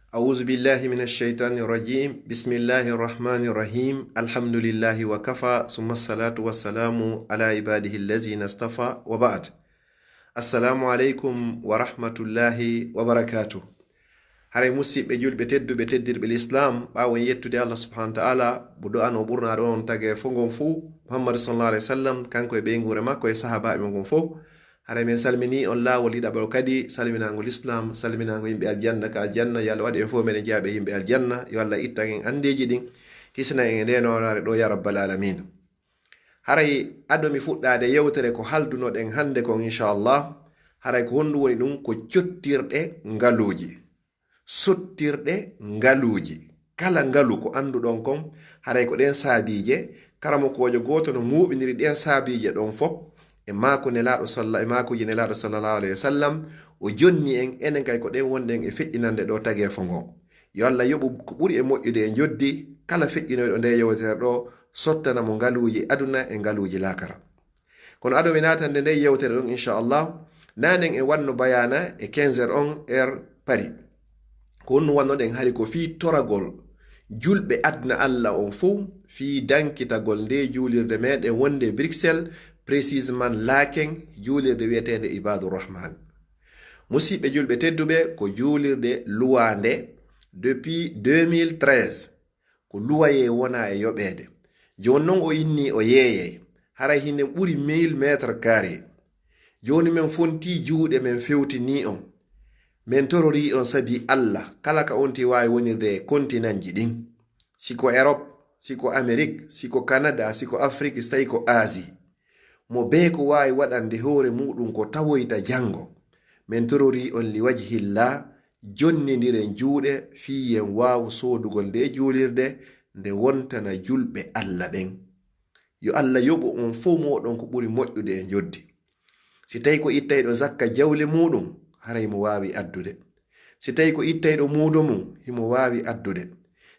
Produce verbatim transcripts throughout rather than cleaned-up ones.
أعوذ بالله من الشيطان الرجيم. بسم الله الرحمن الرحيم. الحمد لله وكفى، ثم الصلاة والسلام على عباده الذين اصطفى، وبعد. السلام عليكم ورحمة الله وبركاته. Haray musiɓɓe julɓe tedduɓe teddirɓe l'islam, ɓaawo en yettude Allah subhanahu wa ta'ala, mo du'ano ɓurnaɗo on tagee fo ngon fuu, Muhammad sallallahu alaihi wasallam, kanko e ɓeynguure makko e sahaabaaɓe ngon fuu. Haray men salmini on laawol ɗiɗaɓol kadi, salminaango l'islam, salminaango yimɓe aljanna ka aljanna. Yo Allah waɗ en fof meɗen jeyaɓe yimɓe aljanna. Yo Allah ittan en andeeji ɗin, hisna en e nde nooraare ɗo, ya rabbal alamin. Haray ado mi fuɗɗaade yewtere ko haldunoɗen hannde kon, inchallah. Haray ko honɗum woni ɗum? Ko cottirɗe ngaluuji. Sottirɗe ngaluuji. Kala ngalu ko annduɗon kon, haray ko ɗen saabiije. Karamokoojo gooto no muuɓiniri ɗen saabiije ɗon fof e maaku Nelaaɗo salla-, e maakuuji Nelaaɗo sallallahu alayhi wa sallam. O jonni en, enen kay ko ɗen wonɗen e feƴƴinande ɗo tageefo ngon. Yo Allah yoɓu ko ɓuri e moƴƴude e njoddi kala feƴƴinoyɗo nde yewtere ɗo, sottana mo ngaluuji aduna e ngaluuji laakara. Kono ado mi naatande nde yewtere ɗon, inchallah, nanen e wanno bayaana e quinze heures on heure Paris. Ko honno wannoɗen hari ko fii toragol julɓe aduna Allah on fow, fii dankitagol nde juulirde meɗen wonde Bruxelles, précisément Laeken, juulirde wi'eteende Ibadur Rahman. Musiɓɓe julɓe tedduɓe, ko juulirde luwaande depuis deux mille treize. Ko luwayee wona e yoɓeede. Jooni non o inni o yeeyay. Haray hinde ɓuri mille mètres carrés. Jooni men fontii juuɗe men fewtinii on. Men tororii on sabi Allah, kala ka on ti waawi wonirde e kontinanji ɗin. Si ko Europe, si ko Amérique, si ko Canada, si ko Afrique, si tawi ko Asie. Mo bee ko waawi waɗande hoore muuɗum ko tawoyta janngo. Men tororii on li wajhillah, jonnindiren juuɗe fii yen waawu soodugol nde juulirde, nde wontana julɓe Allah ɓen. Yo Allah yoɓu on fow mooɗon ko ɓuri moƴƴude e njoddi. Si tawi ko ittayɗo zakka jawle muuɗum, haray mo waawi addude. Si tawi ko ittayɗo muudo mum, himo waawi addude.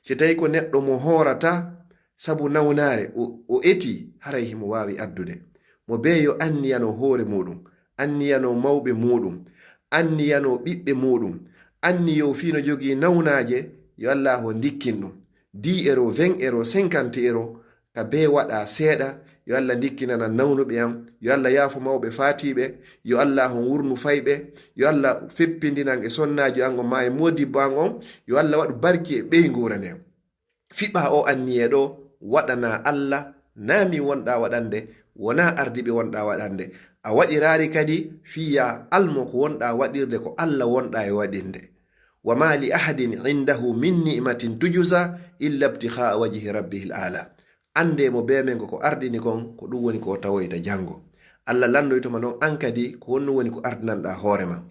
Si tawi ko neɗɗo mo hoorata sabu nawnaare, o, o eti, haray himo waawi addude. Mo bee yo anniyano hoore muuɗum, anniyano mawɓe muuɗum, anniyano ɓiɓɓe muuɗum, anniyo fii no jogii nawnaaje, yo Allaahu ndikkin ɗum. Dix euros, vingt euros, cinquante euros, ka bee waɗa seeɗa, yo Allah ndikkinana nawnuɓe am, yo Allah yaafo mawɓe faatiiɓe, yo Allah hon wurnu fayɓe, yo Allah feppindinan e sonnaajo an on maa e moodibbo an on, yo Allah waɗu barki e ɓeynguure nden. Fiɓa o anniyee ɗo, waɗana Allah, naa min wonɗa waɗande, wonaa ardiiɓe wonɗa waɗande. A waɗiraali kadi fii ya almo ko wonɗa waɗirde, ko Allah wonɗa e waɗinde. وما لأحد عنده من نعمة تجزى إلا ابتغاء وجه ربه الأعلى. Anndee mo bee men ko, ko ardini kon, ko ɗum woni ko o tawoyta janngo. Allah lanndoyto ma non an kadi ko honno woni ko ardinanɗa hoore ma.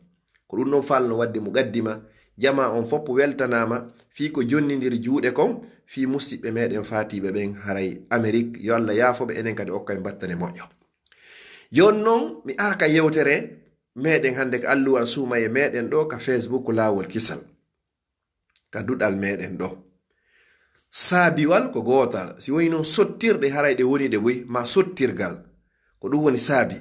Ko ɗum ɗon faalno waɗde muqaddima, jamaa on fof weltanaama fii ko jonnindiri juuɗe kon, fii musiɓɓe meɗen faatiiɓe ɓen haray Amerik, yo Allah yaafo ɓe, enen kadi okka en battane moƴƴo. Jooni non mi ara ka yewtere meɗen hannde ka alluwal suumaye meɗen ɗo ka Facebook Laawol Kisal. Ka duɗal meɗen ɗo. Saabiwal ko gootal. Si woni non sottirɗe haray ɗe woni ɗe boy, ma sottirgal. Ko ɗum woni saabi.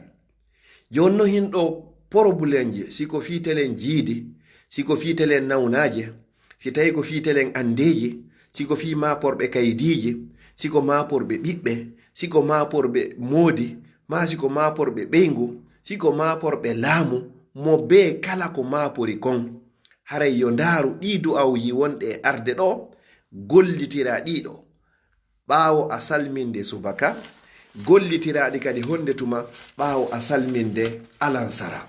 Jooni non hin ɗo porobulenje, si ko fii telen jiidi, si ko fii telen nawnaaje, si tawi ko fii telen anndeeji, si ko fii maaporɓe kaydiiji, si ko maaporɓe ɓiɓɓe, si ko maaporɓe moodi, maa si ko maaporɓe ɓeyngu, si ko maaporɓe laamu, mo bee kala ko maapori kon. Haray yo ndaaru ɗii du'awuji wonɗe e arde ɗo, gollitira ɗiɗo. Ɓaawo a salminde subaka, gollitiraɗi kadi honde tuma ɓaawo a salminde alansara.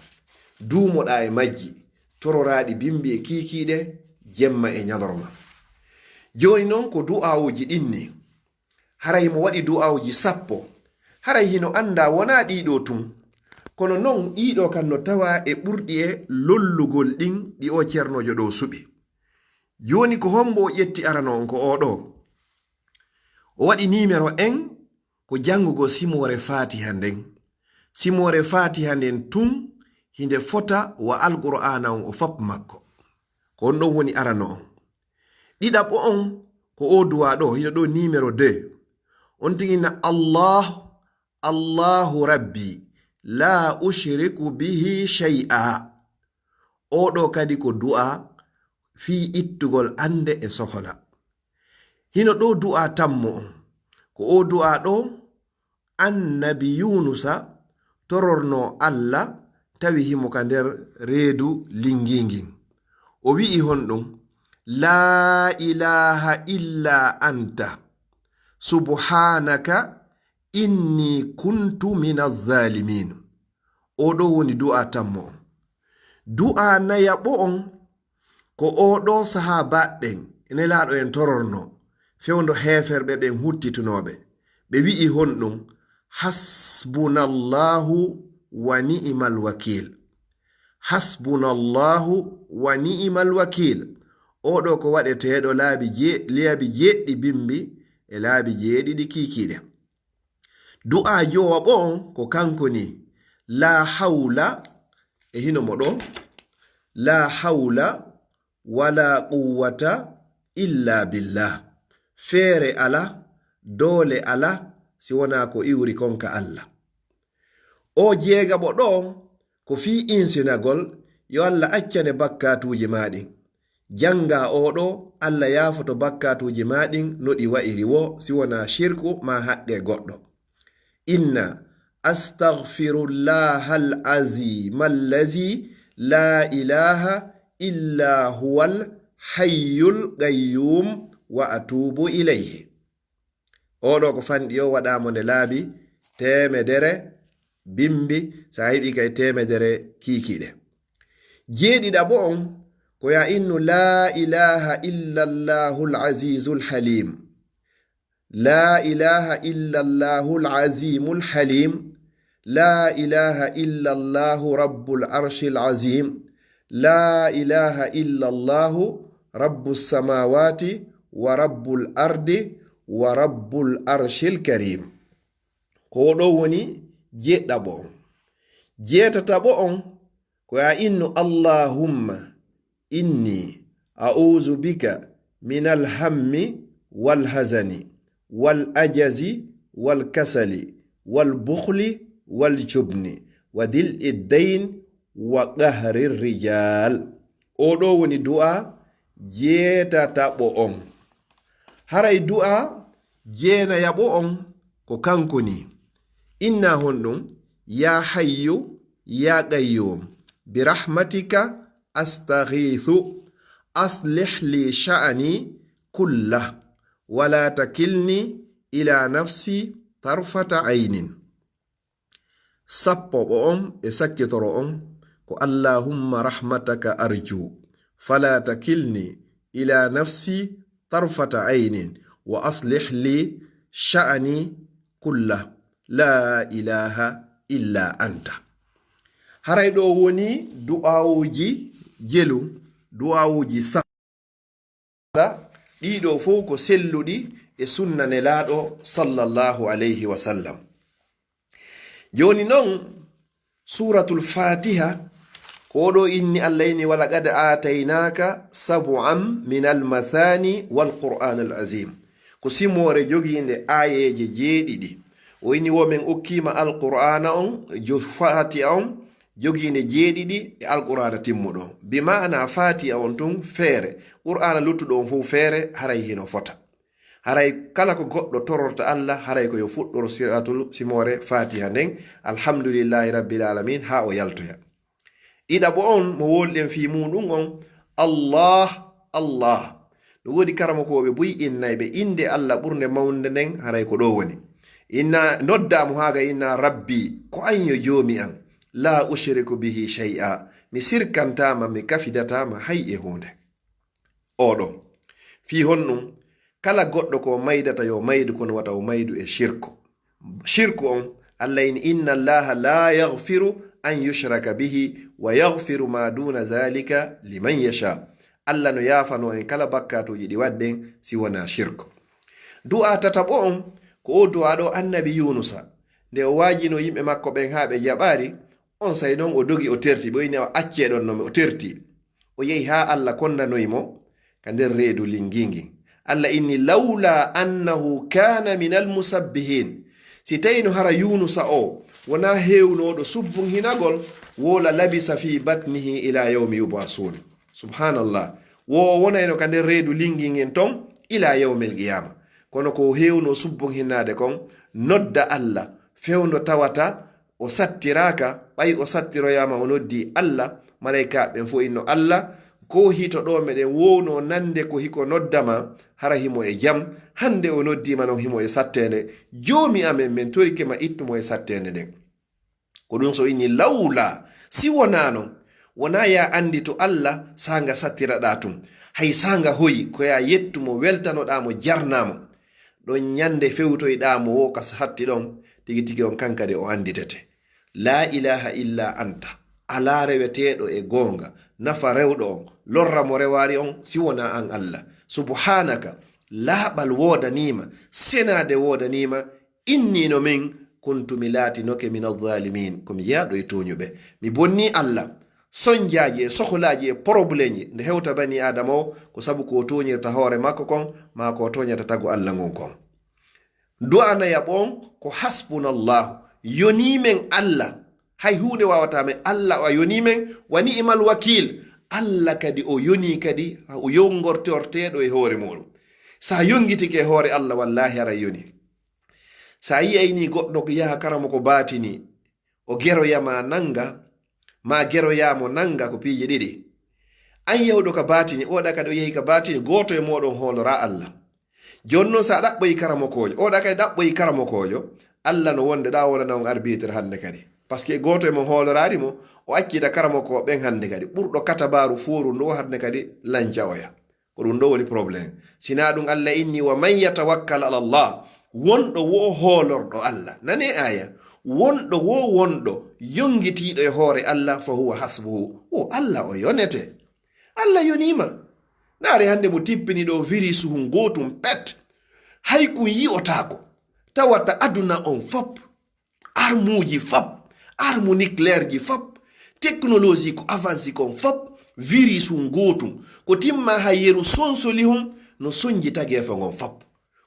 Duumoɗa e majji, tororaɗi bimbi e kiikiiɗe, jemma e ñalorma. Jooni non ko du'aawuji ɗin ni. Haray mo waɗi du'aawuji sappo, haray hino annda wonaa ɗii ɗoo tun. Kono non ɗii ɗoo kan no tawa e ɓurɗi e lollugol ɗin ɗi oo ceernoojo ɗoo suɓi. Jooni ko hombo o ƴetti arano on? Ko oo ɗoo. O waɗi niimero en ko janngugol simoore Faatiha nden. Simoore Faatiha nden tun hinde fota wa Alqur'aana on o fap makko. Ko on ɗon woni arano on. Ɗiɗaɓo on ko oo duwaa ɗoo, hino ɗoo niimero deux. On tigi na: "Allah, Allahu Rabbi, la ushriku bihi shay'a." Oo ɗoo kadi ko du'aa fii ittugol annde e sohola. Hino ɗoo du'aa tammo on. Ko oo du'aa ɗoo, Annabi Yuunusa torornoo Alla, tawi himo ka nder reedu linngii ngin. O wi'i honɗun? "Laa ilaaha illaa anta, subhaanaka innii kuntu mina zaalimiin." Oo ɗoo woni du'aa tammo on. Du'aa nayaɓo on, ko oo ɗoo sahaabaaɓe ɓen Nelaaɗo en torornoo, fewndo heeferɓe ɓen huttitunooɓe. Ɓe wi'i honɗun? "Hasbunallaahu wa ni'imal wakiil. Hasbunallaahu wa ni'imal wakiil." Oo ɗoo ko waɗeteeɗo laabi je-, laabi jeeɗiɗi bimbi e laabi jeeɗiɗi kiikiiɗe. Du'aa jowaɓo on ko kanko nii, "Laa hawla," e hino mo ɗoo, "Laa hawla walaa quwwata illaa billah." Feere alaa, doole alaa, si wonaa ko iwri kon ka Alla. Oo jeegaɓo ɗoo, ko fii insinagol, yo Alla accane bakkaatuuji maa ɗin. Janngaa oo ɗoo, Alla yaafoto bakkaatuuji maa ɗin no ɗi wa'iri woo, si wonaa shirku maa haqqee goɗɗo. Inna astaghfirullahal aziimal lazii laa ilaaha illaa huwal hayyul qayyuum wa atuubu ilayhi. Oo ɗoo ko fanɗi o waɗaa mo nde laabi teemedere bimbi, si a heɓii kay teemedere kiikiiɗe. Jeeɗiɗaɓo on ko yo a innu laa ilaaha illallahul aziizul haliim. Laa ilaaha illallahul aziimul haliim. Laa ilaaha illallaahu rabbul arshil aziim. Laa ilaaha illallaahu rabbus samaawaati wa rabbul ardi wa rabbul arshil kariim. Ko oo ɗoo woni jeeɗiɗaɓo on. Jeetataɓo on ko yo a innu, "Allahumma inni a'uuzu bika minal hammi wal hazani wal ajazi wal kasali wal bukhli wal jubni wa dil'i dayn wa qahrir rijal." Oo ɗoo woni du'aa jeetataɓo on. Haray du'aa jeenayaɓo on ko kanko nii. Inna honɗun? "Yaa hayyu, yaa qayyum, bi rahmatika astaghiithu, aslih li sha'ani kullah, wa la takilni ila nafsi tarfata aynin." Sappoɓo on e sakkitoro on ko, "Allahumma rahmataka arju, fala takilni ila nafsi tarfata aynin, wa aslih li sha'ani kullah, la ilaha illa anta." Haray ɗoo woni du'aawuuji jelu, du'aawuuji sa-, ɗii ɗoo fow ko selluɗi e sunna Nelaaɗo sallallahu alayhi wa sallam. Jooni non, Suuratul Faatiha, ko oo ɗoo inni Alla inni, "Wa laqad aataynaaka sab'an minal masaani wal qur'aanal aziim." Ko simoore jogiinde aayeeje jeeɗiɗi. O inni, "Wo men okkiima Alqur'aana on, jo-, Faatiha on, jogiinde jeeɗiɗi e Alqur'aana timmuɗo." Bi ma'ana Faatiha on tun feere, Qur'aana luttuɗo on fow feere, haray hino fota. Haray kala ko goɗɗo tororta Alla, haray ko yo fuɗɗoro siratul simoore Faatiha nden, "Alhamdulillahi Rabbil Aalamiin," haa o yaltoya. Ɗiɗaɓo on mo wowluɗen fii muuɗum on, "Allah, Allah." No woodi karamokooɓe buy innay ɓe innde Alla ɓurnde mawnde nden, haray ko ɗoo woni. Inna noddaa mo haa ga inna, "Rabbi, ko an yo Joomi an. Laa ushriku bihi shay'a. Mi sirkantaa ma, mi kafidataa ma hay e huunde." Oo ɗoo. Fii honɗum? Kala goɗɗo ko maydata yo maydu, kono wata o maydu e shirku. Shirku on, Alla inni, "Inna Allaha la yaghfiru an yushraka bihi wa yaghfiru ma duna dhalika liman yasha." Alla no yaafanoo en kala bakkaatuuji ɗi waɗɗen si wonaa shirku. Du'aa tataɓo on, ko oo du'aa ɗoo Annabi Yuunusa. Nde o waajinoo yimɓe makko ɓen haa ɓe jaɓaali, onsay non o dogi o terti. Ɓe o inni, "Awa accee ɗon no mi," o terti. O yehi haa Alla kondanoy mo ka nder reedu linngii ngin. Alla inni, "Lawla annahu kana minal musabbihin." Si tawino hara Yuunusa o wonaa heewnooɗo subbunhinagol, wo la labisa fi batnihi ila yawmi yub'asun. Subhanallah. Wo o wonayno ka nder reedu linngin en ton ila yawmil qiyama. Kono ko heewno subbon hinnaade kon, nodda Alla, fewndo tawata o sattiraaka, ɓay o sattiroyaama o noddi Alla, malaykaaɓe ɓen fof inno Alla, ko hito ɗo meɗen wowno nande ko hiko noddama, hara himo e jam, hande o noddima non himo e sattende, Joomi amen, men torike ma ittu mo e sattende nden. Ko ɗum so inni lawla, si wonaa non, wonaa ya anndi to Alla saanga sattiraɗaa tun. Hay saanga hoyi, ko ya yettu mo, weltanoɗaa mo, jarnaa mo. Ɗon ñannde fewtoyɗaa mo wo ka hatti ɗon, tigi tigi on kankadi o annditete. Laa ilaaha illa anta, alaa reweteeɗo e goonga, nafa rewɗo on, lorra mo rewaari on, si wonaa an Alla. Subhaanaka, laaɓal woodaniima, senaade woodaniima, inni no min, kuntu mi laatinoke min alzalimin, ko mi yaaɗo e tooñuɓe. Mi bonni Alla, sonjaaji e sohlaaji e poroblemji, nde hewta bani Aadama o, ko sabu ko o tooñirta hoore makko kon, maa ko o tooñata tagu Alla ngon kon. Du'a nayaɓo on ko hasbunallahu, yonii men Alla, hay huunde waawataa men, Alla o a yonii men, wa ni'mal wakiil, Alla kadi o yonii kadi, o yongortorteeɗo e hoore muuɗum. So a yongitike e hoore Alla, wallaahi aray yoni. So a yi'ayni goɗɗo ko yaha karamoko baatini, o geroya ma nannga, ma geroya mo nannga ko piiji ɗiɗi. An yahuɗo ka baatini, oɗa kadi o yehi ka baatini, gooto e mooɗon hooloraa Alla. Jooni noon so a ɗaɓɓoyi karamokoojo, oɗa kadi ɗaɓɓoyi karamokoojo, Alla no wonde ɗa wonana on arbitre hannde kadi. Parce que gooto e mon hooloraali mo, o accida karamokooɓe ɓen hannde kadi. Ɓurɗo katabaaru fooru ndo hannde kadi lanca oya. Ko ɗum ɗo woni problème. Sinaa ɗum Alla inni, "Wa man yatawakkal ala Allah." Wonɗo wo hoolorɗo Alla. Nane aya. Wonɗo wo wonɗo yongitiiɗo e hoore Alla, "fa huwa hasbuhu." Wo Alla o yonete. Alla yoniima. Naare hannde mo tippini ɗo virus hun gootum pet. Hay kun yi'otaako. Tawata aduna on fop. Armuuji fop. Armu nucléaire ji fop. Technologie ko avance kon fop. Virus hun gootum. Ko timma hay yeru sonsoli hun no sonji tageefo ngon fop.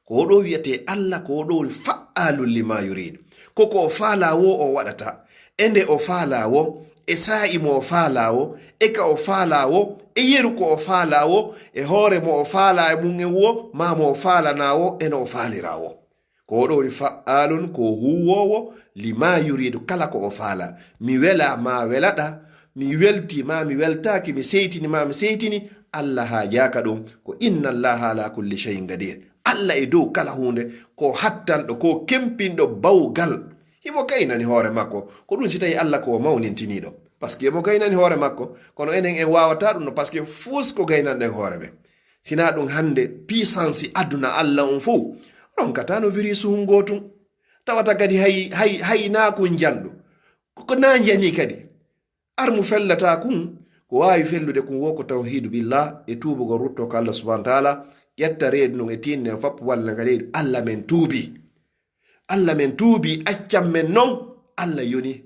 Ko oɗo wiyetee Alla, ko oɗo woni fa'aalun lima yurid. Ko ko o faalaa wo o waɗata. E nde o faalaa wo, e saa'i mo o faalaa wo, e ka o faalaa wo, e yeru ko o faalaa wo, e hoore mo o faalaa e mum en wo, maa mo o faalanaa wo, e no o faaliraa wo. Ko oɗo woni fa'aalun, ko o huuwoowo, lima yuridu, kala ko o faalaa. Mi welaa, maa welaɗaa, mi weltii, maa mi weltaaki, mi seytini, maa mi seytini, Alla haajaaka ɗum. Ko inna Allaha ala kulli shay'in qadir. Alla e dow kala huunde, ko hattanɗo, ko kempinɗo bawgal. Himo gaynani hoore makko. Ko ɗum si tawi Alla ko o mawnintiniiɗo. Parce que himo gaynani hoore makko. Kono enen en waawataa ɗum no, parce que fof ko gaynanɗen hoore men. Sinaa ɗum hannde puissance aduna Alla on fof ronkataa no virus hun gootun. Tawata kadi hay, hay, hay naa kun janɗu. Ko, ko naa njani kadi. Armu fellata kun, ko waawi fellude kun wo ko tawhidu billah e tuubugol rutto ko Allah subhanahu wa ta'ala, ƴetta reedu ndun e tiinde en fop walla nga reedu, Allah men tuubi. Allah men tuubi, accan men non, Allah yoni.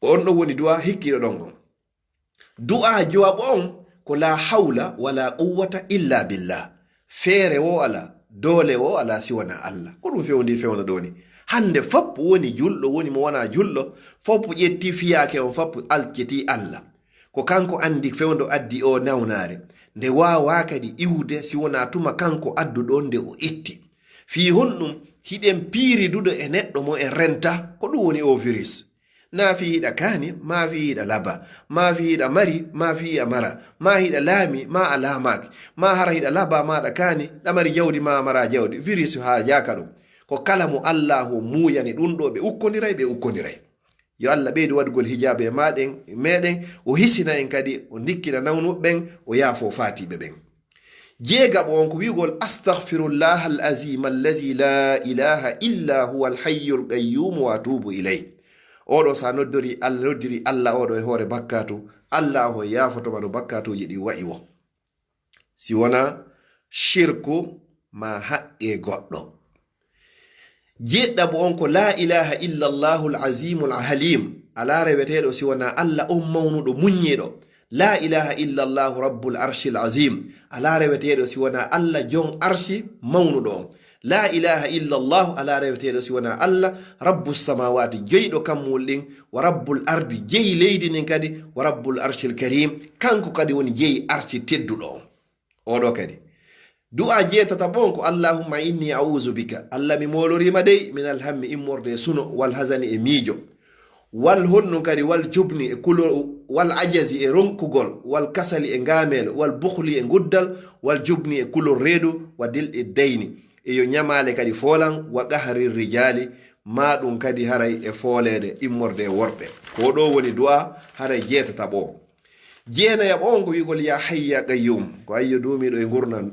Ko on ɗon woni du'a hikkiiɗo ɗon on. Du'a jowabo on ko la hawla wala quwwata illa billah. Feere wo alaa, doole wo alaa si wonaa Allah. Ko ɗum fewndi fewndo ɗo ni. Hannde fop woni julɗo, woni mo wonaa julɗo, fop ƴetti fiyaake on fop alciti Allah. Ko kanko anndi fewndo addi o nawnaare. Nde waawaa kadi iwde si wonaa tuma kanko adduɗo nde o itti. Fii honɗum hiɗen piiridude e neɗɗo mo en renta? Ko ɗum woni o virus. Naa fii hiɗa kaani, maa fii hiɗa laba, maa fii hiɗa mari, maa fii hiɗa mara, maa hiɗa laami, maa a laamaaki, maa hara hiɗa laba, maa ɗa kaani, ɗa mari jawdi, maa a mara jawdi. Virus haajaaka ɗum. Ko kala mo Allaahu muuyani ɗum ɗo, ɓe ukkondiray, ɓe ukkondiray. Yo Allah ɓeydu waɗugol hijaabe e maaɗen, meɗen, o hisina en kadi, o ndikkina nawnuɓe ɓen, o yaafo faatiiɓe ɓen. Jeegaɓo on ko wi'ugol, "Astaghfirullah al-azim allazi la ilaha illa huwa al-hayyul qayyum wa atubu ilayh." Oɗo sa noddori Allah, noddiri Allah oɗo e hoore bakkatu, Allah o yaafotoma no bakkatuji ɗi wa'i wo. Si wona shirku ma haqqe goɗɗo. Jeeɗiɗaɓo on ko la ilaha illa Allahul azimul halim. Alaa reweteeɗo si wonaa Allah on mawnuɗo muññiiɗo. La ilaha illa Allahu rabbul arshil azim. Alaa reweteeɗo si wonaa Allah jon arshi mawnuɗo on. La ilaha illa Allahu, alaa reweteeɗo si wonaa Allah, Rabbus samawati, jeyɗo kammuuli ɗin, wa Rabbul ardi, jeyi leydi ndin kadi, wa Rabbul arshil karim, kanko kadi woni jeyi arsi tedduɗo on. Oɗo kadi. Du'a jeetata bon ko, Allahumma inni a'udhu bika, Allah mi mooloriima dey, min alhammi, immorde e suno, wal hazani, e miijo, wal honɗun kadi, wal jubni, e kulol, wal ajazi, e ronkugol, wal kasali, e ngaamel, wal bukhli, e nguddal, wal jubni, e kulol reedu, wa dil'i dayni, e yo ñamaale kadi foolan, wa qahri rijaali, maa ɗun kadi haray e fooleede immorde e worɓe. Ko ɗo woni du'a haray jeetataɓo. Jeenayaɓo on ko wi'ugol, ya hayyu ya qayyum, ko ayyo duumiiɗo e ngurndan,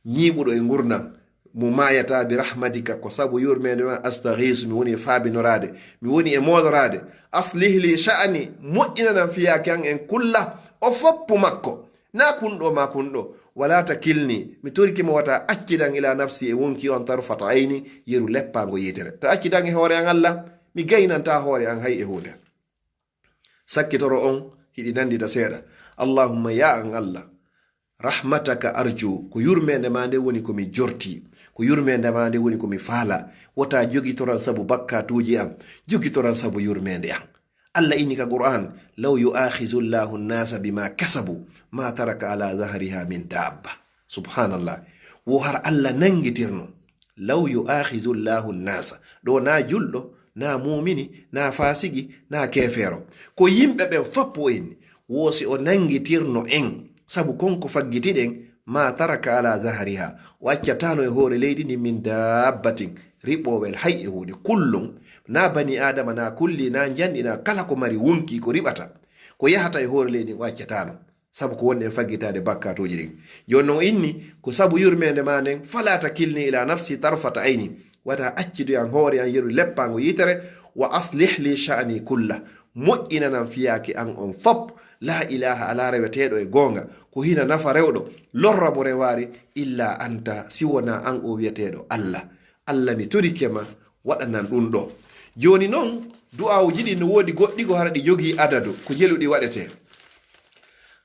ñiiɓuɗo e ngurndan, mo maayataa, bi rahmatika, ko sabu yurmeende ma, astaghiisu, mi woni e faabinoraade, mi woni e mooloraade. Aslih li sha'ni, moƴƴinanam fiyaake an en, kulla, o foppu makko, na kunɗo ma kunɗo. Wala takilni, mi torike ma wata accidan, ila nafsi, e wonki on, tarfata ayni, yeru leppaango yiitere. Ta accidan e hoore an Allah, mi gaynanta hoore an hay e huunde. Sakkitoro on hiɗi nanndita seeɗa. Allahumma, ya an Allah, rahmataka arju, ko yurmeende ma nde woni ko mi jorti, ko yurmeende ma nde woni ko mi faala. Wota jogitoran sabu bakkatuuji an, jogitoran sabu yurmeende an. Allah inni ka Qur'an, law yu'akhizu Allahu an-nasa bima kasabu ma taraka ala zahriha min dabba. Subhanallah. Wo hara Allah nanngitirno. Law yu'akhizu Allahu an-nasa. Ɗo na julɗo, na muumini, na faasigi, na keefeero. Ko yimɓe ɓen foppo inni. Wo si o nanngitirno en, sabu kon ko faggitiɗen, ma taraka ala zahriha. O accatano e hoore leydi ndi min dabbatin, riɓowel hay e huunde. Kullun, na bani Adama, na kulli, na njanɗi, na kala ko mari wonki ko riɓata, ko yahata e hoore leydi, o accatano. Sabu ko wonde en faggitaade bakkatuuji ɗin. Jooni non o inni, ko sabu yurmeende ma nden, fala takilni ila nafsi tarfata ayni. Wata accidu an hoore an yeru leppaango yiitere, wa aslih li sha'ni kulla. Moƴƴinanam fiyaake an on fop. La ilaha, alaa reweteeɗo e goonga, ko hina nafa rewɗo, lorra mo rewaari, illa anta, si wonaa an o wi'eteeɗo Allah. Allah mi torike ma, waɗanan ɗun ɗo. Jooni non, du'aawuji ɗin no woodi goɗɗi ko hara ɗi jogii adadu, ko jeluɗi waɗetee.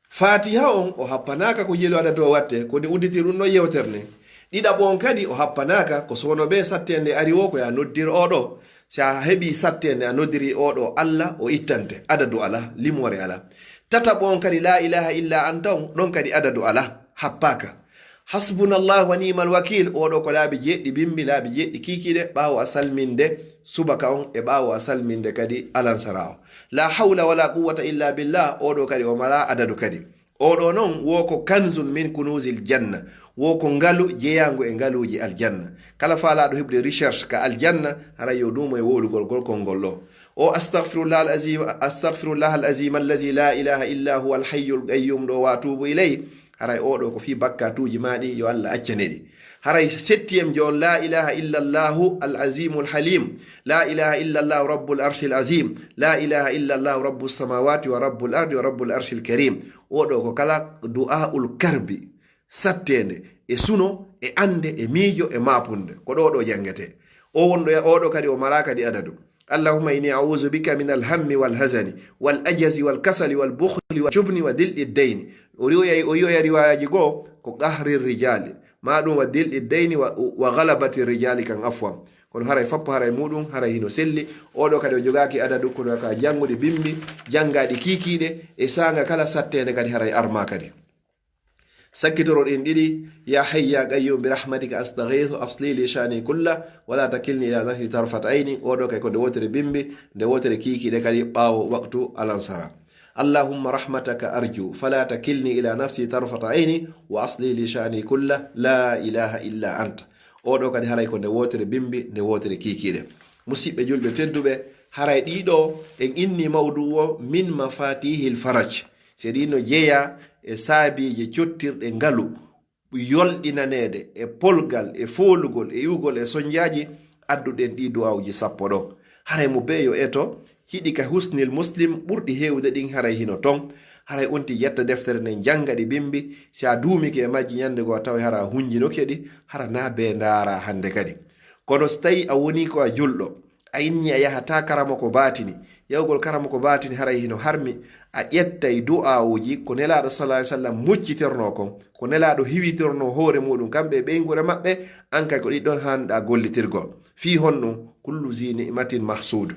Fatiha on, o happanaaka ko jelu adadu o watte, ko nde udditi ɗun ɗon yewtere nden. Ɗiɗaɓo on kadi, o happanaaka ko soono ɓe satteende ari wo, ko ya noddir oɗo. Si a heɓi satteende, a noddiri oɗo Allah, o ittante. Adadu ala, limoore ala. Tataɓo on kadi, la ilaha illa anta on, ɗon kadi adadu ala, happaaka. Hasbunallahu wa ni'mal wakil, oɗo ko laabi jeɗɗi bimbi, laabi jeɗɗi kiikiiɗe, ɓaawo a salminde subaka on e ɓaawo a salminde kadi alansara on. La hawla wala quwwata illa billah, oɗo kadi o mala adadu kadi. Oɗo non, wo ko kanzun min kunuzil janna, wo ko ngalu jeyaangu e ngaluuji aljanna. Kala faalaaɗo heɓude recherche ka aljanna, haray yo duumo e wowlugol gol konngol ɗo. O astaghfirullah al azim, astaghfirullah al azim allazi la ilaha illa huwa al hayyul qayyum ɗo wa tuubu ilayh. Haray oɗo ko fii bakkatuuji maa ɗi, yo Allah accane ɗi. Haray septième jo on, la ilaha illa Allahu al azimul halim, la ilaha illa Allahu rabbul arshil azim, la ilaha illa Allahu rabbus samawati wa rabbul ardi wa rabbul arshil karim. Oɗo ko kala du'aul karbi, satteende, e suno, e annde, e miijo, e maapunde. Ko ɗo ɗo janngetee. O wonɗo ya, oɗo kadi o mara kadi adadu. Allahumma inni a'udhu bika min al-hammi wal hazani, wal ajazi wal kasali wal bukhli wal jubni wa dil'i dayni. O riwaya, o yi'oya riwayaji goo ko qahri rijali, ma ɗum wa dil'i dayni wa, wa ghalabati rijali kan afwan. Kono haray fappo haray muɗum, haray hino selli. Oɗo kadi o jogaaki adadu, kono ka jannguɗi bimbi, janngaɗi kiikiiɗe, e saanga kala satteende kadi haray arma kadi. Sakkitoro ɗin ɗiɗi, ya hayyu ya qayyum bi rahmatika astaghithu aslih li sha'ni kulla wa la takilni ila nafsi tarfata ayni. Oɗo kay ko nde wotere bimbi, nde wotere kiikiiɗe kadi ɓaawo waqtu alansara. Allahumma rahmataka arju fala takilni ila nafsi tarfata ayni wa aslih li sha'ni kulla la ilaha illa anta. Oɗo kadi haray ko nde wotere bimbi, nde wotere kiikiiɗe. Musiɓɓe julɓe tedduɓe, haray ɗiɗo en inni mawdu o min mafatihil faraj. Se ɗi no jeya e saabiije cottirɗe ngalu, yolɗinaneede e polgal, e foolugol, e iwgol e sonjaaji, adduɗen ɗi du'aawuji sappo ɗo. Haray mo bee yo eto, hiɗi ka Husnil Muslim ɓurɗi heewude ɗin, haray hino ton. Haray on ti yetta deftere nden, jannga ɗi bimbi. Si a duumike e majji ñannde goo, a taway hara a hunjinoke ɗi, hara na bee ndaara hannde kadi. Kono si tawii a wonii ko a julɗo, a inni a yahataa karamoko baatini, Yahugol karamoko baatini haray hino harmi, a ƴettay du'aawuji ko Nelaaɗo sallallahu alaihi wasallam muccitirnoo kon, ko Nelaaɗo hiwitirnoo hoore muuɗum, kamɓe e ɓeynguure maɓɓe, an kay ko ɗiɗon haanɗaa gollitirgol. Fii honɗum? Kullu zi ni'matin mahsuud.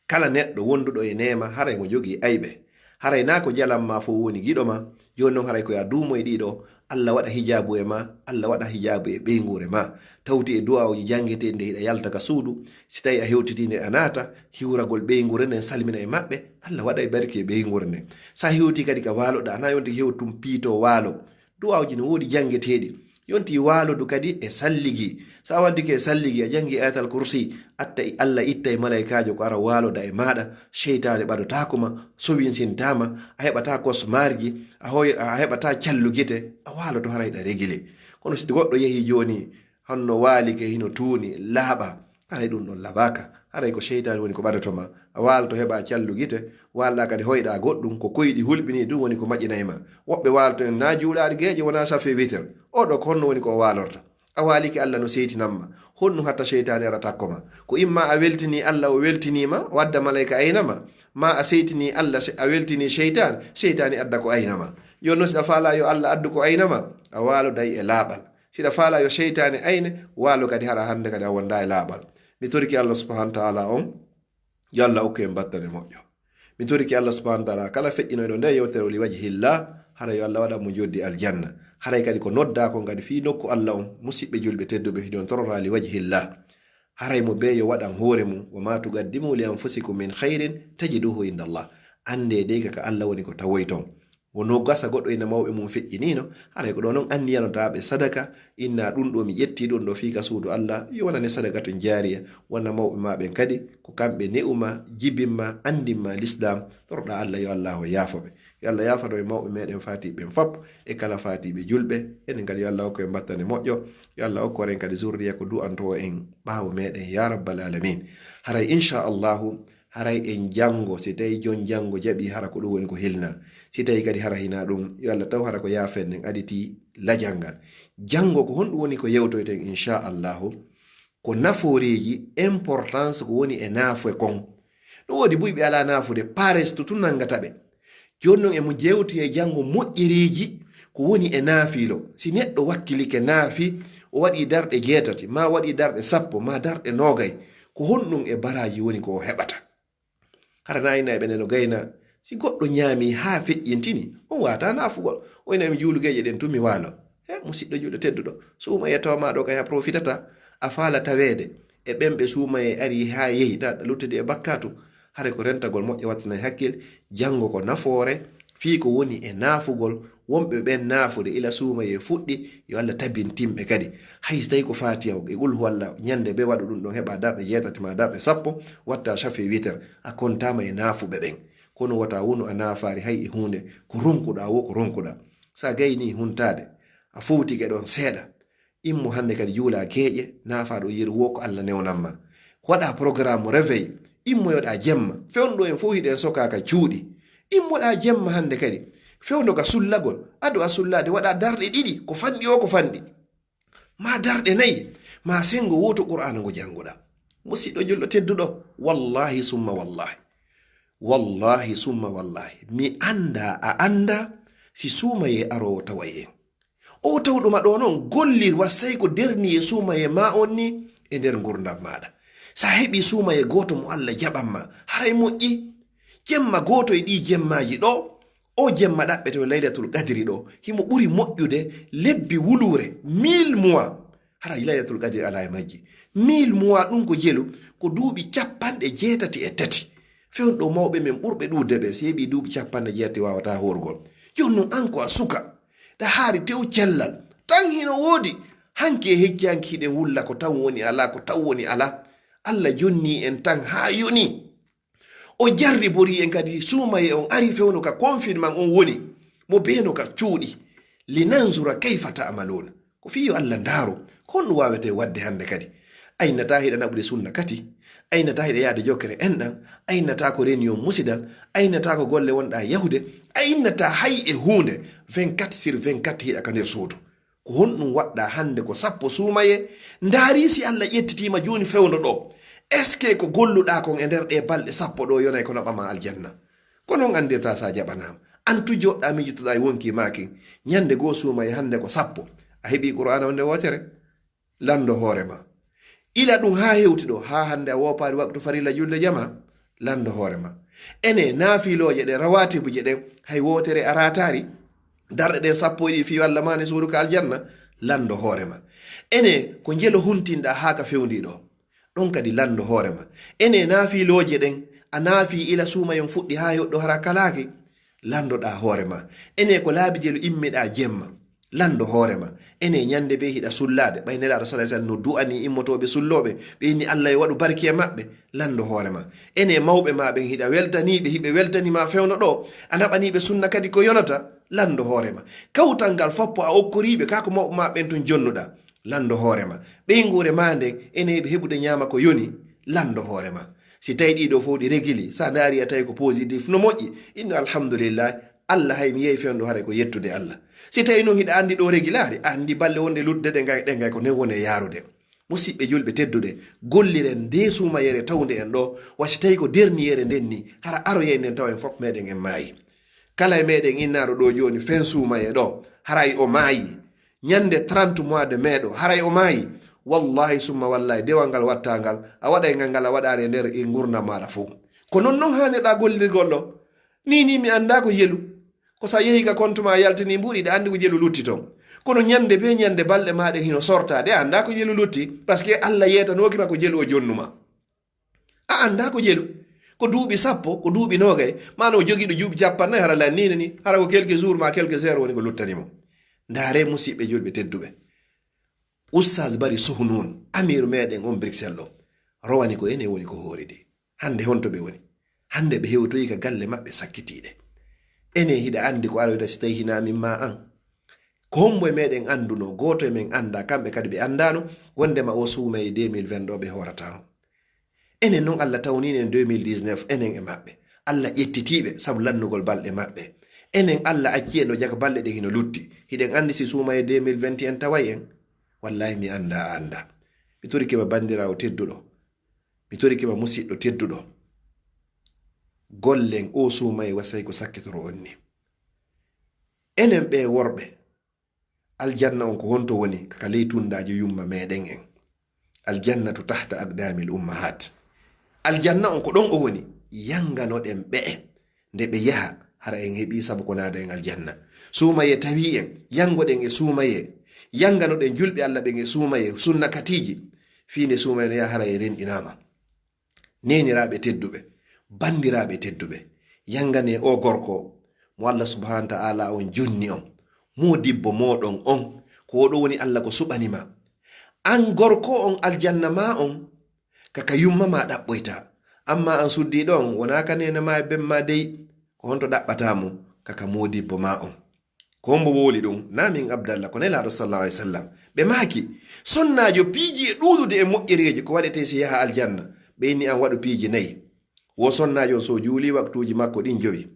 Kala neɗɗo wonduɗo e neema, haray mo jogii ayɓe. Haray naa ko jalan ma fow woni giɗo ma, jooni non haray ko yo a duumo e ɗiɗo, Alla waɗa hijaabu e ma, Alla waɗa hijaabu e ɓeynguure ma. Tawti e du'aawuji janngeteeɗi nde hiɗa yalta ka suudu, si tawi a hewtitii nde a naata, hiwragol ɓeynguure nden salmina e maɓɓe, Alla waɗa e barki e ɓeynguure nden. Sa hewtii kadi ka waaloɗaa, a naa yonti hewtum piito waalo. Du'aawuji no woodi janngeteeɗi. Yonti waalo du kadi e salligi. Sa waddike e salligi, a janngi Ayatal Kursi, atta i-, Alla ittay malaykaajo ko ara waaloda e maaɗa, seytaane ɓadotaako ma, sowinsintaa ma, a heɓataa kosmaarji, a hoy-, a heɓataa callu gite, a waaloto haray ɗa regile. Kono si goɗɗo yehii jooni, honno waalike hino tuuni, laaɓa, haray ɗum ɗon labaaka. Haray ko seytaane woni ko ɓadoto ma. A waaloto heɓa callu gite, waalɗa kadi hoyɗa goɗɗum, ko koyɗi hulɓinii ɗum woni ko maƴinay ma. Woɓɓe waaloto en naa juulaari geeƴe, wonaa safe witere. Oɗo ko honno woni ko o waalorta? A waalike Alla no seytinan ma. Honɗum hatta seytaane ara takko ma? Ko imma a weltinii Alla, o weltinii ma, o adda malayka ayna ma. Ma a seytinii Alla, se-, a weltinii seytaane, seytaane adda ko ayna ma. Jooni non si ɗa faalaa yo Alla addu ko ayna ma, a waaloday e laaɓal. Si ɗa faalaa yo seytaane ayne, waalo kadi hara hannde kadi a wondaa e laaɓal. Mi torike Alla subhanahu wa ta'ala on, yo Alla okku en battane moƴƴo. Mi torike Alla subhanahu wa ta'ala kala feƴƴinoyɗo nde yewtere o li wajhillah, hara yo Alla waɗan mo joddi aljanna. Haray kadi ko noddaa kon kadi fii nokku Alla on, musiɓɓe julɓe tedduɓe hiɗon torora li wajhillah. Haray mo bee yo waɗan hoore mum, wa ma tuqaddimu li anfusikum min khairin tajiduhu inda Allah. Anndee dey ka, ka Alla woni ko tawoyton. Wono gasa goɗɗo ina mawɓe mum feƴƴiniino, haray ko ɗo non anniyanoɗaa ɓe sadaka, inna ɗum ɗo mi ƴetti ɗum ɗo fii ka suudu Alla, yo wonane sadakatun jaariya, wona mawɓe maa ɓen kadi, ko kamɓe ne'u ma, jibin ma, anndin ma Lislaam, toroɗaa Alla yo Alla o yaafo ɓe. Yo Alla yaafano e mawɓe meɗen faatiiɓe ɓen fop, e kala faatiiɓe julɓe, enen kadi yo Alla okku en battane moƴƴo, yo Alla okku en kadi zurriya ko du'antoo en ɓaawo meɗen, ya rabbal alamin. Haray, insha Allahu, haray en janngo, si tawi jon janngo jaɓi, hara ko ɗum woni ko hilna. Si tawi kadi hara hina ɗum, yo Allah taw hara ko yaafen en aditi lajal ngal. Janngo ko honɗum woni ko yewtoyten, insha Allahu? Ko nafooreeji, importance ko woni e naafe kon. Ɗum woodi buy ɓe alaa naafude, parestu tun nanngata ɓe. Jooni non, emo jewti e janngo moƴƴereeji ko woni e naafiilo. Si neɗɗo wakkilike naafi, o waɗi darɗe jeetati, maa waɗi darɗe sappo, maa darɗe noogay, ko honɗum e baraaji woni ko o heɓata? Hara na ina e ɓe neno gayna, si goɗɗo ñaami haa feƴƴintini, on waata naafugol. O ina e mi juulugeeje ɗen tun mi waalo. He, musiɗɗo juulɗo tedduɗo, suumayee tawa ma ɗo kay a profitata, a faala taweede e ɓen ɓe suumayee ari haa yehi, ta ɗa luttidi e bakkaatu. Hare ko rentagol moƴƴo wattanay hakkil, janngo ko nafoore, fii ko woni e naafugol, wonɓe ɓen naafude ila suumayee fuɗɗi, yo Allah tabintin ɓe kadi. Hay so tawi ko Faatiha e Qul huwallah, ñande bee waɗu ɗum ɗon, heɓa darɗe jeetati maa darɗe sappo, watta shafi witere, a kontaama e naafuɓe ɓen. Kono wota wonu a naafaari hay e huunde, ko ronkuɗaa wo ko ronkuɗaa. So a gaynii huntaade, a fowtike ɗon seeɗa, immo hannde kadi juula geeƴe, naafaaɗo yeru wo ko Allah newnan ma. Waɗa programme réveil, immoyoɗa jemma, fewndo en fof hiɗen sokaa ka cuuɗi. Immoɗa jemma hannde kadi, fewndo ka sullagol, ado a sullaade, waɗa darɗe ɗiɗi, ko fanɗi o, ko fanɗi. Ma darɗe nayi, ma senngo wooto Qur'aana ngo jannguɗa. Musiɗɗo julɗo tedduɗo, wallahi summa wallahi. Wallahi summa wallahi. Mi annda, a annda, si suumayee aroowo taway en. O tawɗo ma ɗo non, gollir wassay ko derni e suumayee ma on ni e nder ngurdam maaɗa. Sa heɓi suumayee gooto mo Allah jaɓan ma, haray moƴƴi. Jemma gooto e ɗi jemmaaji ɗo, o jemma ɗaɓɓete o Laylatul Qadri ɗo, himo ɓuri moƴƴude lebbi wuluure, mille mois. Haray Laylatul Qadri alaa e majji. Mille mois ɗum ko jelu, ko duuɓi capanɗe jeetati e tati. Fewndo mawɓe men ɓurɓe ɗuuɗde ɓe, si heɓi duuɓi capanɗe jeetati wawata horgol. Jooni non an ko a suka, ɗa haari tew cellal, tan hino woodi. Hanki e hecci hanki hiɗen wulla ko tan woni alaa, ko tan woni alaa. Allah jonni en tan haa yoni. O jarribori en kadi, suumayee on ari fewndo ka confinement on woni, mo beeno ka cuuɗi. Linanzura kayfa ta'malun. Ko fii yo Allah ndaaro, ko honɗum waawete waɗde hannde kadi? A innataa hiɗa naɓude sunna kati, a innataa hiɗa yahde jokkere enɗan, a innataa ko reeni on musidal, a innataa ko golle wonɗa yahude, a innataa hay e huunde, vingt-quatre sur vingt-quatre hiɗa ka nder suudu. Ko honɗum waɗɗa hannde ko sappo suumayee? Ndaari si Allah ƴettitiima jooni fewndo ɗo, Est-ce que ko golluɗaa kon e nder ɗee balɗe sappo ɗoo yonay ko naɓamaa aljanna? Ko non anndirtaa so a jaɓanaama. An tu joɗɗaa miijotoɗaa e wonkii maa kin. Ñannde goo suumaye hannde ko sappo. A heɓii Qur'aana wonde wootere? Lanndo hoore maa. Ila ɗum haa hewti ɗoo, haa hannde a woopaali waqtu farilla julde jamaa? Lanndo hoore maa. Ene naafiilooje ɗen, rawaatibuje ɗen, hay wootere a raataali? Darɗe ɗen sappo e ɗiɗi fii Alla maani suudu ka aljanna? Lanndo hoore maa. Ene ko njelo huntinɗaa haa ka fewndii ɗoo? Ɗon kadi lanndo hoore maa. Ene naafiilooje ɗen, a naafii ila suumaye on fuɗɗi haa yoɗɗo hara kalaaki? Lanndoɗaa hoore maa. Ene ko laabi jelu immiɗaa jemma? Lanndo hoore maa. Ene ñannde bee hiɗa sullaade, ɓay Nelaaɗo sallallaahu alayhi wa sallam no du'anii immotooɓe sullooɓe, ɓe inni Alla yo waɗu barki e maɓɓe? Lanndo hoore maa. Ene mawɓe maa ɓen hiɗa weltanii ɓe, hiɓe weltanii maa fewndo ɗoo, a naɓanii ɓe sunna kadi ko yonata? Lanndo hoore maa. Kawtal ngal foppo a okkorii ɓe, kaa ko mawɓe maa ɓen tun jonnuɗaa? Lanndo hoore maa. Ɓeynguure maa nden, ene ɓe heɓude ñaama ko yoni? Lanndo hoore maa. Si tawi ɗii ɗoo fow ɗi regili, so a ndaari a tawi ko positif, no moƴƴi, inno alhamdulillahi, Alla hay mi yehi fewndo haray ko yettude Alla. Si tawi non hiɗa anndi ɗoo regilaali, a anndi balle wonde luttude ɗen gay, ɗen gay ko nden woni e yaarude. Musiɓɓe julɓe tedduɓe, golliren ndee suumayere tawnde en ɗoo, wa si tawi ko derniyeere nden ni, hara aroyay nden tawa en fof meɗen en maayi. Kala e meɗen innaaɗo ɗoo jooni fen suumaye ɗoo, haray o maayi. Ñannde trente mois de mai ɗoo, haray o maayi. Wallahi summa wallahi, dewal ngal wattaa ngal, a waɗay ngal, ngal a waɗaali e nder e ngurndan maaɗa fow. Ko non non haanirɗaa gollirgol ɗoo. Nii nii mi anndaa ko jelu. Ko so a yehii ka compte maa a yaltinii mbuuɗi, hiɗa anndi ko jelu lutti ton. Kono ñannde bee ñannde balɗe maa ɗen hino sortaa, de a anndaa ko jelu lutti, parce que Alla yeetanooki ma ko jelu o jonnu maa. A anndaa ko jelu. Ko duuɓi sappo, ko duuɓi noogay, maa no jogiiɗo duuɓi cappanɗe nayi, hara lan nii nii, hara ko quelques jours maa quelques heures woni ko luttani mo. Ndaaree musiɓɓe julɓe tedduɓe. Oustaz Bari Suhunun, amiiru meɗen on Bruxelles ɗoo, rowani ko enen woni ko hooridi. Hannde honto ɓe woni? Hannde ɓe hewtoyi ka galle maɓɓe sakkitiiɗe. Enen hiɗa anndi ko aroyta si tawi hinaa min maa an? Ko hombo e meɗen anndunoo, gooto e men anndaa, kamɓe kadi ɓe anndaano, wonndema oo suumaye deux mille vingt ɗoo ɓe hoorataa mo. Enen non Alla tawniino en deux mille dix-neuf, enen e maɓɓe. Alla ƴettitiiɓe sabu lannugol balɗe maɓɓe. Enen Alla accii en ɗoo jaka balɗe ɗen hino lutti. Hiɗen anndi si suumaye deux mille vingt et un taway en? Wallahi mi anndaa, a anndaa. Mi torike ma banndiraawo tedduɗo. Mi torike ma musiɗɗo tedduɗo. Gollen oo suumaye wa si tawi ko sakkitoro on ni. Enen ɓee worɓe, aljanna on ko honto woni? Ka ley tunndaajo yumma meɗen en. Aljannatu tahta aqdamil ummahat. Aljanna on ko ɗon o woni. Yanganoɗen ɓe'e. Nde ɓe yaha, hara en heɓii sabu ko naada en aljanna. Suumaye tawi en, yangoɗen e suumaye. Yanganoɗen julɓe Alla ɓen e suumaye, sunna katiiji. Fii nde suumaye no yaha, hara en renɗinaama. Neeniraaɓe tedduɓe, banndiraaɓe tedduɓe, yanganee oo gorko mo Alla subhaanahu wa ta'aala on jonni on, moodibbo mooɗon on, ko oo ɗoo woni Alla ko suɓani ma. An gorko on, aljanna maa on, ka ka yumma maa ɗaɓɓoyta. Amma an suddiiɗo on, wonaa ka neene maa e ben maa dey, ko honto ɗaɓɓataa mo? Ka ka moodibbo maa on. Ko hombo wowli ɗum? Naa min Abdallah, ko Nelaaɗo sallallaahu alayhi wa sallam. Ɓe maaki, sonnaajo piiji e ɗuuɗude e moƴƴereeji ko waɗetee si yaha aljanna. Ɓe inni an waɗu piiji nayi. Wo sonnaajo on, so o juulii waktuuji makko ɗin jowi,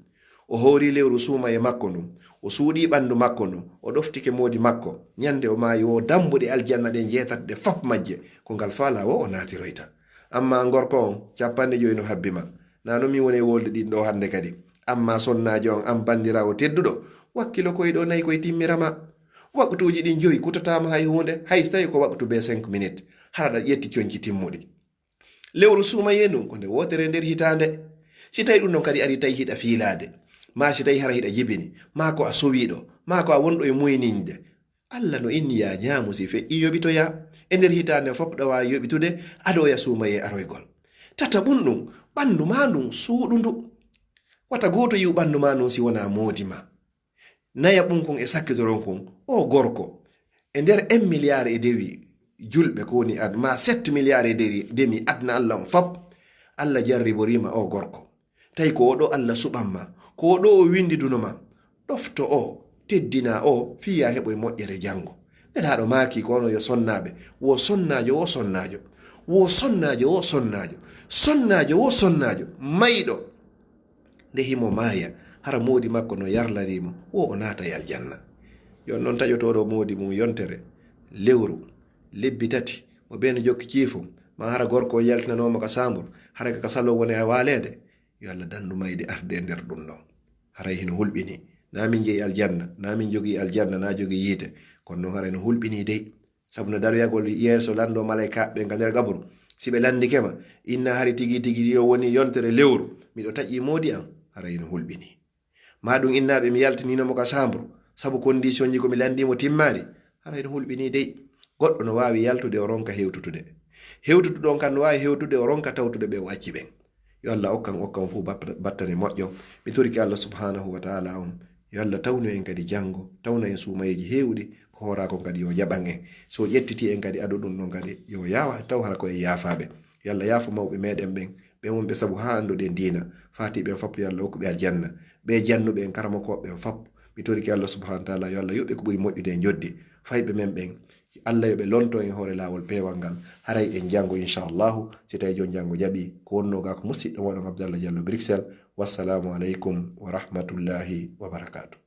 o hoorii lewru suumaye makko ndun, o suuɗii ɓanndu makko ndun, o ɗoftike moodi makko, ñande o maayi, wo dambuɗe aljanna ɗen jeetati ɗe fop majje, ko ngal faalaa wo o naatiroyta. Amma an gorko on, cappanɗe jowi no habbi ma. Naa non min woni e wolde ɗin ɗoo hannde kadi. Amma sonnaajo on, an banndiraawo tedduɗo, wakkilo koy ɗoo nayi koy timmira ma. Waktuuji ɗin jowi kutataama hay huunde, hay so tawi ko waktu bee cinq minutes, hara ɗa ƴetti conci timmuɗi. Lewru suumayee ndun ko nde wootere nder hitaande. Si tawi ɗum ɗon kadi arii tawi hiɗa fiilaade, maa si tawi hara hiɗa jibini, maa ko a sowiiɗo, maa ko a wonɗo e muyniinde, Alla no inni yaa ñaamu si feƴƴii yoɓitoyaa. E nder hitaande fof ɗa waawi yoɓitude adooya suumayee aroygol. Tataɓun ɗum, ɓanndu maa ndun suuɗundu. Wata gooto yi'u ɓanndu maa ndun si wonaa moodi maa. Nayaɓun kun e sakkitoron kun, o gorko, e nder un milliard et demi julɓe ko woni ad-, maa sept milliards et demi, demi aduna Alla on fop, Alla jarriborii ma o gorko. Tawi ko oo ɗoo Alla suɓan ma, ko oo ɗoo o winndiduno ma, ɗofto o, teddina o, fii yaa heɓoy moƴƴere janngo. Nelaaɗo maaki ko onon yo sonnaaɓe, wo sonnaajo, wo sonnaajo, wo sonnaajo, wo sonnaajo, sonnaajo, wo sonnaajo, mayɗo. Nde himo maaya, hara moodi makko no yarlarii mo, wo o naata e aljanna. Jooni non taƴotooɗo moodi mum yontere, lewru, lebbi tati, mo ɓeen jokki ciifo, Ma hara gorko on yaltinanooma ka saambur, hara ka salon woni e waaleede, yo Allah dandu mayde arde e nder ɗum ɗon. Haray hino hulɓini. Na min jeyi aljanna, na min jogii aljanna, na jogii yiite. Kono non haray no hulɓini dey. Sabu no daroyagol yeeso lanndo malaykaaɓe ɓen ka nder qaburu. Si ɓe lanndike ma, inna hari tigi tigi yo woni yontere lewru, miɗo taƴi moodi an, haray no hulɓini. Ma ɗum innaaɓe mi yaltiniino mo ka saambur, sabu kondiisonji ko mi lanndii mo timmaali, haray no hulɓini dey. Goɗɗo no waawi yaltude o ronka hewtutude. Hewtutuɗo on kan no waawi hewtude o ronka tawtude ɓe o acci ɓen. Yo Allah okkan, okkan fuu bat-, battane moƴƴo. Mi torike Allah subhanahu wa ta'ala on. Yo Allah tawnu en kadi janngo, tawna en suumayeeji heewuɗi, ko hooraa kon kadi yo jaɓan en. So ƴettiti en kadi ado ɗum ɗon kadi, yo yaawa taw hara ko en yaafaaɓe. Yo Allah yaafo mawɓe meɗen ɓen, ɓen wonɓe sabu haa annduɗen diina. Faati ɓen fop yo Allah hokku ɓe aljanna. Ɓe jannuɓe en, karamokooɓe ɓen fop, mi torike Allah subhanahu wa ta'ala, yo Allah yoɓ ɓe ko ɓuri moƴƴude e njoɓdi. Fayɓe men ɓen, Allah yo ɓe lonto en e hoore laawol peewal ngal. Haray en janngo, inchallahu, si tawi jooni janngo jaɓi. Ko wonnoo gaa ko musiɗɗo moɗon Abdallah Diallo Bruxelles. Wassalamu aleykum wa rahmatullahi wa barakatuh.